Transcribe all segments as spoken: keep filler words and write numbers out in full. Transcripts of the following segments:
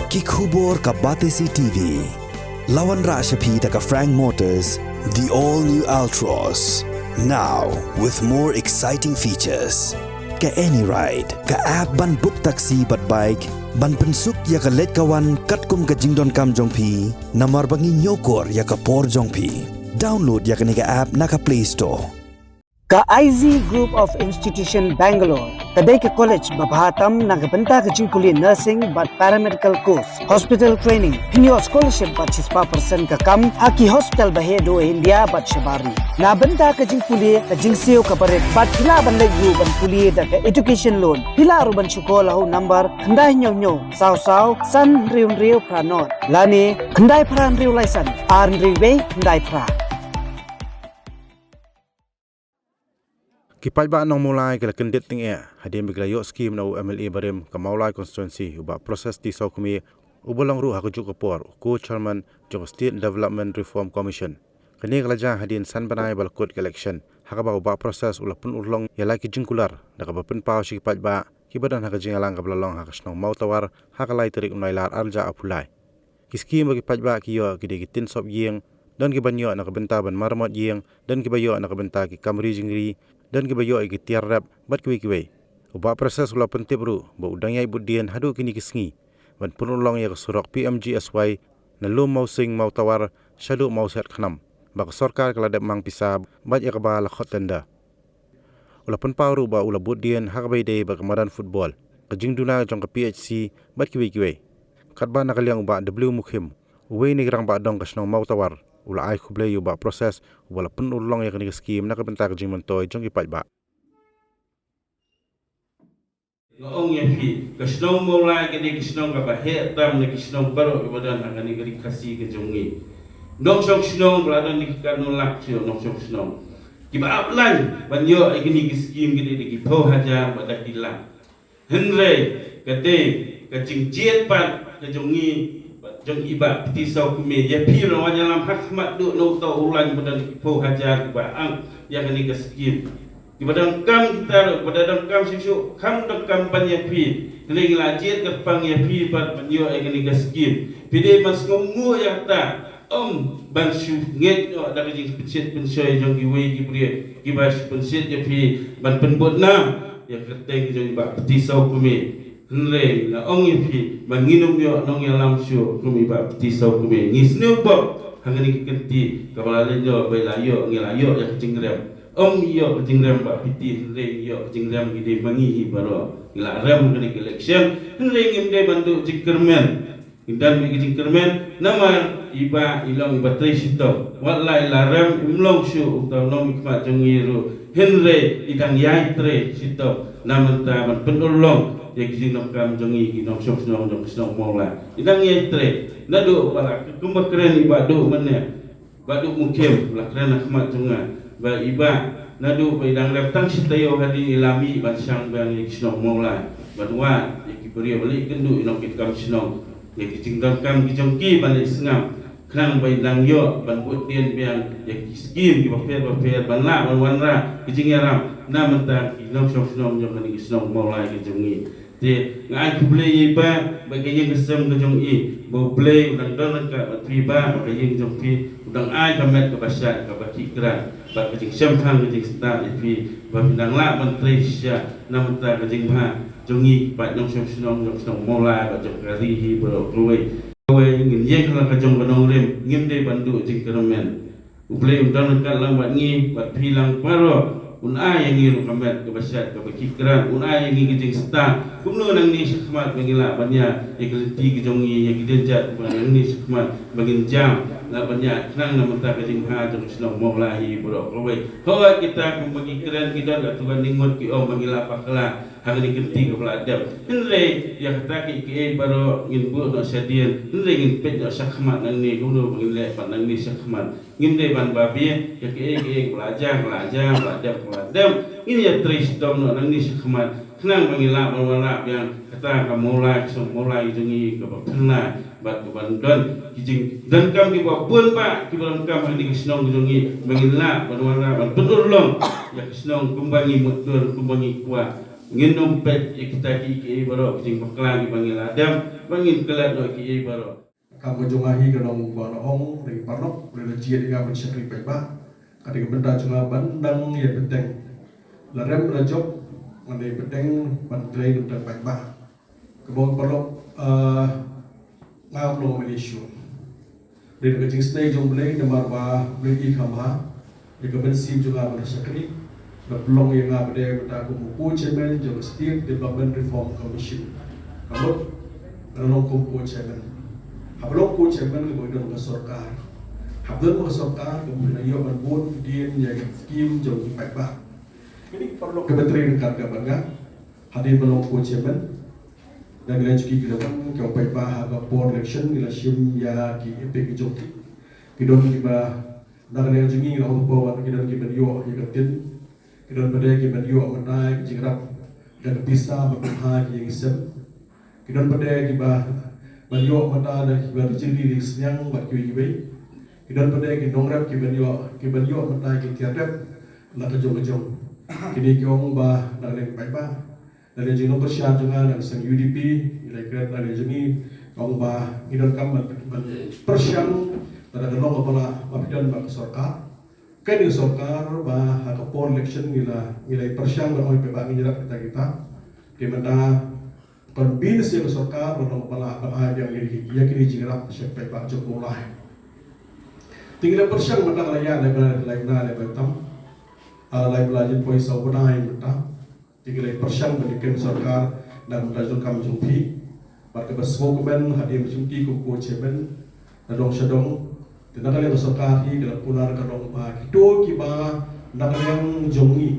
Ki khubor ka Batesi T V. La wanrah sha phi da ka Frank Motors, the all new Altroz. Now with more exciting features. Ka AnyRide, ka app ban book taxi bad bike, ban pynsuk ïa ka leit ka wan katkum ka jingdonkam jong phi, namar ba ngi ñiewkor ïa ka por jong phi. Download ïa kane ka app na ka Play Store. Ka I Z Group of Institution Bangalore ka dei ka college ba bha tam na ka bynta ka jingpule nursing bad paramedical course, hospital training, phin ïoh scholarship bad shispah percent ka kam ha ki hospital ba heh duh India bad shabar ri. Na bynta ka jingpule ka jingsiew ka barit bad phi lah ban leit ruh ban pule da ka education loan. Phi lah ruh ban shu call ha u number khyndai hynñiew hynñiew saw saw san hynriew hynriew phra nod lane khyndai phra hynriew lai san ar hynriew wei khyndai phra. Ki paidbah Nongmawlai ki la kyndit tyngeh hadien ba ki la ïoh skim na u M L A barim ka Mawlai constituency u Bah Proses T Sawkmie, uba long ruh ha kajuh ka por u co-chairman jong ka State Development Reform Commission. Kane ka la jia hadien san bnai ba la kut ka election, ha kaba u Bah Proses u la pynurlong ïa la ki jingkular da kaba pynpaw sha ki paidbah kiba don ha ka jingïalang kaba la long ha ka shnong Mawtawar ha ka lai tarik u Nailar arhajar arphew lai. Ki skim ba ki paidbah ki ïoh ki dei ki tin sop ïing, don ki ban ïoh na ka bynta ban maramot ïing, don ki ba ïoh na ka bynta ki kam ri jingri, don ki ba ïoh ïa ki tiar rep bad kiwei kiwei. U Bah Proses u la pyntip ruh ba u dang ïai bud dien haduh kine ki sngi ban pynurlong ïa ka surok P M G S Y na Lum Mawsing Mawtawar shaduh Mawsiat Khnam, ba ka sorkar ka la dep mang pisa bad ïa kaba la khot tender. U la pynpaw ruh ba u la bud dien ha kaba ïadei bad ka madan football, ka jingduna jong ka P H C bad kiwei kiwei. Katba na ka liang u Bah W Mukhim, uwei na ki rangbah dong ka shnong Mawtawar, u la ai khublei ïa u Bah Proses uba la pynurlong ïa kane ka skim na ka bynta ka jingmyntoi jong ki paidbah. Nga ong ïa phi, ka shnong Mawlai ka dei ka shnong kaba heh tam na ki shnong baroh kiba don ha kane ka ri Khasi ka jong ngi. Nongshong shnong ba la don da ki katno lak shuh nongshong shnong. Kiba ap lain ban ïoh ïa kine ki skim ki dei da ki phew hajar bad da ki lak. Hynrei ka dei ka jingjied pat ka jong ngi, jong i Bah Piti Sawkmie, ïa phi ba la wan ïalam ha khmat duh na uta u lain ba don da ki phew hajar kiba ang ïa kane ka skim. Kiba donkam kita ruh, kiba donkam shisha, kham donkam ban ïa phi. Kane ngi la jied kyrpang ïa phi pat ban ïoh ïa kane ka skim. Phi dei ban sngewnguh ïa kata, ym ban shu ngeit noh da ka jingpynshit pynshoi jong kiwei ki briew kiba shu pynshit ïa phi ban pynbud nam ïa ka kyrteng jong i Bah Piti Sawkmie. Hynrei nga ong ïa phi ba ngin ym ïoh nongïalam shuh kum i Bah Piti Sawkmie. Ngi sniew bok ha kane ka kynti kaba la leit noh ba i la ïoh, ngi la ïoh ïa ka jingrem. Ym ïoh ka jingrem Bah Piti, hynrei ngi ïoh ka jingrem ngi dei ma ngi hi baroh. Ngi la rem ha kane ka election, hynrei ngim dei ban duh jingkyrmen. Ngi dang mih ka jingkyrmen namar i Bah i long iba trei shitom. Wat la i la rem im long shuh uta u nongmihkhmat jong ngi ruh, hynrei i dang ïai trei shitom na bynta ban pynurlong ïa ki jingdonkam jong ngi ki nongshong shnong jong ka shnong Mawlai. I dang ïai trei naduh ba la kumba kren i Bah Duh mynne, Bah Duh Mukhim, la kren ha khmat jong nga ba i Bah naduh ba i dang rem tang shi taïew hadien i la mih ban shang biang ïa ki shnong Mawlai, ban wad ïa ki briew, ban leit kynduh ïa ki nongkitkam shnong, ïa ki jingdonkam ki jong ki ban leit sngap, khnang ba in dang ïoh ban bud dien biang ïa ki skim kiba pher ba pher ban lah ban wanrah ki jingïalam na bynta ki nongshong shnong jong kane ka shnong Mawlai ka jong ngi. Te nga ai khublei ïa i Bah bad ka ïing ka sem ka jong i, ba U Blei u dang don ryngkat bad phi Bah bad ka ïing jong phi, u dang ai ka met kaba shait kaba khih krat bad ka jingshemphang ka jingstad ïa phi, ba phin dang lah ban trei shisha na bynta ka jingbha jong ngi ki paid nongshong shnong jong ka shnong Mawlai bad jong ka ri hi baroh kawei. Kawei ngin ïeng ha la ka jong ka nongrim, ngim dei ban duh jingkyrmen. U Blei un don ryngkat lang bad ngi bad phi lang baroh, un ai ïa ngi ruh ka met kaba shait kaba khih krat, un ai ïa ngi ka jingstad kumno nangne shakhmat ba ngin lah ban ïaid ïa ka lynti ka jong ngi, ïa ki dienjat ba nangne shakhmat ba ngin jam, lah ban ïaid khnang na bynta ka jingbha jong ka shnong Mawlai hi baroh kawei. Hooid kita kumba ngi kren ki don katto katne ngut ki ong ba ngi la bakla ha kane ka lynti kaba la dep. Hynrei ïa kata kiei kiei baroh ngin buh noh shadien, hynrei ngin peit noh shakhmat nangne kumno ba ngin leh pat nangne shakhmat. Ngim dei ban babe ïa kiei kiei kaba la jia kaba la jia, kaba la dep kaba la dep. Ngin ïa trei shitom noh nangne shakhmat khnang ba ngin lah ban wanrah biang kata ka Mawlai, ka shnong Mawlai jong ngi kaba phylla bad kaban don ki jingdonkam kiba bun bah kiba donkam ha kane ka shnong jong ngi, ba ngin lah ban wanrah ban pynurlong ïa ka shnong kumba ngi mutdur kumba ngi kwah. Ngin ym peit ïa kita ki, kiei baroh ki jingbakla kiba ngi la dem, ba ngin klet noh kiei baroh. Kam ka jong nga hi ka long ba nga ong, ri paralok, ri la jied ïa nga ban shakri paidbah. Ka dei ka bynta jong nga ban nang ïa bteng. La rem la jop, ngan ïa bteng ban trei na bynta paidbah. Ka bang paralok, ah, nga ym long Malaysia. Dei na ka jingsnei jong U Blei namar ba U Blei i kham ha ïa ka mynsiem jong nga ban shakri. Ba pynlong ïa nga ba dei mynta kum u co-chairman jong ka State Development Reform Commission. Ka mut nga long kum co-chairman. Haba long co-chairman ka mut don ka sorkar. Haba don ka sorkar ka mut na ïoh ban bud dien ïa ka skim jong ki paidbah. Kini ki paralok kaba trei ryngkat ka ban nga. Hadien ba long co-chairman. Da ngi la jukki ki la wan ki ong paidbah ha ka por election ngi la shim ïa ki epic jong ki. Ki don kiba na ka liang jong ngi ngi la ong paidbah ki don kiban ïoh ïa ka tin. Ki don pat de kiban ïoh mynta ïa ka jingrap da ka pisa ba pynha ki ïa ki sem. Ki don pat de kiba ban ïoh mynta da kiba rijli ri sniang bad kiwei kiwei. Ki don pat de ki nongrep kiban ïoh kiban ïoh mynta ïa ki tiar rep na ka jong ka jong. Kini ki ong ba na ka liang paidbah. Na ka liang jong nongkyrshan jong nga na ka seng U D P, ngi la kren na ka liang jong ngi, ka ong ba ngi donkam ban, ban pyrshang, lada ka long kaba lah, ba phi don bad ka sorkar. Kane ka sorkar ba ha ka por election ngi la, ngi la pyrshang ban ong ïa phi ba ngin ïarap kita kita. Te mynta convince ïa ka sorkar ba long kaba lah ban ai biang ïa kine ki jingrap sha paidbah jong Mawlai. Te ngi la pyrshang mynta ka la ïa lai bnai, lai bnai, lai bnai tam. Ah, lai bnai jin poi saw bnai mynta. Te ngi la pyrshang ban ïakhun sorkar na ka bynta jong ka kam jong phi. Bad kaba sngewkmen hadien ba shim ki kum co-chairman na dong sha dong. Te na ka liang ka sorkar hi ka la kular ka long ba kito kiba na ka liang jong ngi,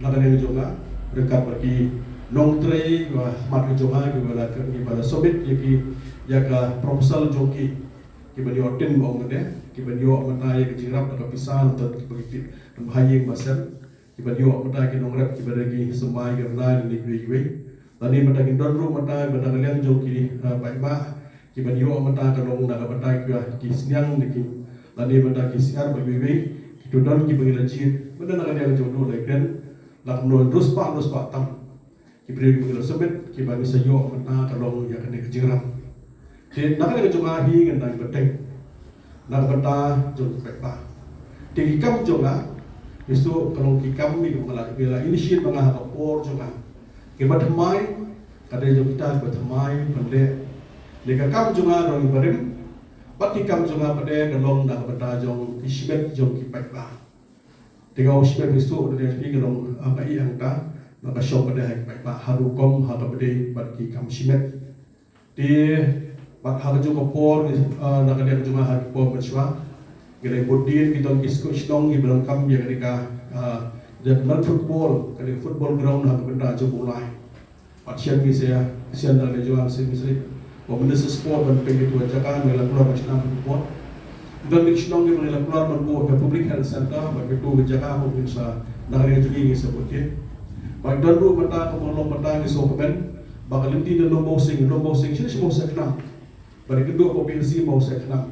na ka liang jong nga, ryngkat bad ki nongtrei ba ha khmat ka jong nga kiba la, kiba la submit ïa ki, ïa ka proposal jong ki, kiban ïoh tin ba ong mynta, kiban ïoh mynta ïa ka jingrap da ka pisa, nangta kiba ki, kiba ha ïing ba sem. Kiban ïoh mynta ki nongrep kiba da ki symbai ki rnai lane kiwei kiwei. Lane mynta ki don ruh mynta kiba na ka liang jong ki, eh, paidbah. Kiban ïoh mynta ka long na ka bynta kiba ki sniang da ki. Lane mynta ki sniar ba kiwei kiwei. Kito don kiba ngi la jied. Mynta na ka liang jong u la kren. La kumno riewspah, riewspah tam. Ki briew kiba ngi la submit, kiba ngi sa ïoh mynta ka long ïa kane ka jingrap. Te na kane ka jong nga hi ngan dang bteng. Na ka bynta jong ki paidbah. Te ki kam jong nga, ngi shu ka long ki kam kiba nga la, kiba la initiate ma nga ha ka por jong nga. Kiba thymmai, ka dei jong kita kiba thymmai, ban leh. Te ka kam jong nga ka long barim, bad ki kam jong nga pat de ka long na ka bynta jong ki shimet jong ki paidbah. Te ka shimet ngi shu, da dei ka long, ah, ka i hangta, ba ka shong pat de ha ki paidbah, ha rukom, ha kaba dei, bad ki kam shimet. Te, bad ha ka jong ka por, ah, na ka liang jong nga ha ki por mynshuwa. Ngi la bud dien ki don ki shnong kiba donkam ïa kane ka, ah, ïa ka football, kane ka football ground ha ka bynta jong u lai. Bad shen ngi sa, shen na ka liang jong nga shen ngi sa. Ba Minister Sport ban pynïaid ïa ka jaka ngi la kular ban shnong ban buh. Don ki shnong kiba ngi la kular ban buh ka Public Health Center, bad kito ki jaka ba ngin sa, na ka liang jong ngi ngin sa buh ïa ki. Bad don ruh mynta kaba long mynta ngi sngewkmen ba ka lynti na Lumbosing, Lumbosing shi shi mawsek khnang. Ba dei kynduh ka P L C mawsek khnang.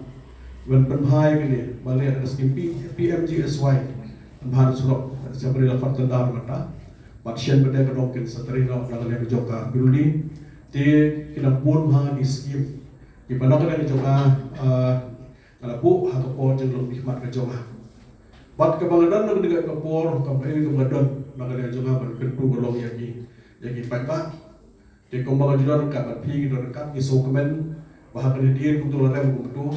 Ban pynbha ïa kane, ba leh da ka skim P-, P M G S Y. Pynbha da surok, sa ba dei la fat tendar mynta. Bad shen pat de ka dong kin sa trei noh na ka liang jong ka building. Te ki nang bun bha ki skim. Kiba na ka liang jong nga, ah, ka la buh ha ka por jong long bishmat ka jong nga. Bad kaba nga don na ka liang ka por, kaba nga don na ka liang jong nga ban kyntu ka long ïa ki, ïa ki paidbah. Te kumba nga ju don ryngkat bad phi, ngi don ryngkat, ngi sngewkmen ba ha kane ka dien kumto la rem kumto.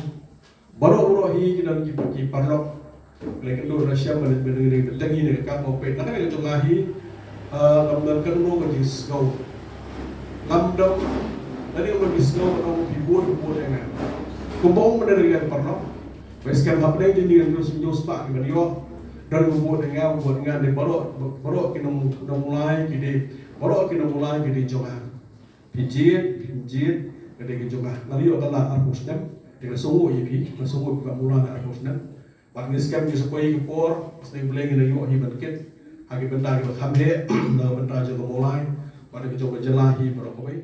Baroh baroh hi ki don ki, ki paralok. Lei kynduh na shem ban, ban, ban, ban, ban, ban, ban, na kane ka jong nga hi, ah, ngam don kano ka jingsngew. Ngam don, lane ngam don jingsngew ban ong phi bun, phi bun ïa nga. Kumba ong mynta ïa ki paralok. Ba skhem hapdeng jong ngi ngan ïoh spah kiban ïoh. Don kiba bud ïa nga, bud ïa nga, dei baroh, baroh ki nong, nonglai ki dei. Baroh ki nonglai ki dei jong nga. Phi jied, phi jied, ka dei ka jong nga. Nga la ïoh ka lad arphew snem. Te nga sngewnguh ïa phi, nga sngewnguh ïa phi ba mula na arphew snem. Bad ngi skhem ngi sa poi ka por, sdang Blei ngin ïoh hi ban kit. Ha ki bynta kiba kham heh, na ka bynta jong ka Mawlai, bad ka jong ka jylla hi baroh kawei.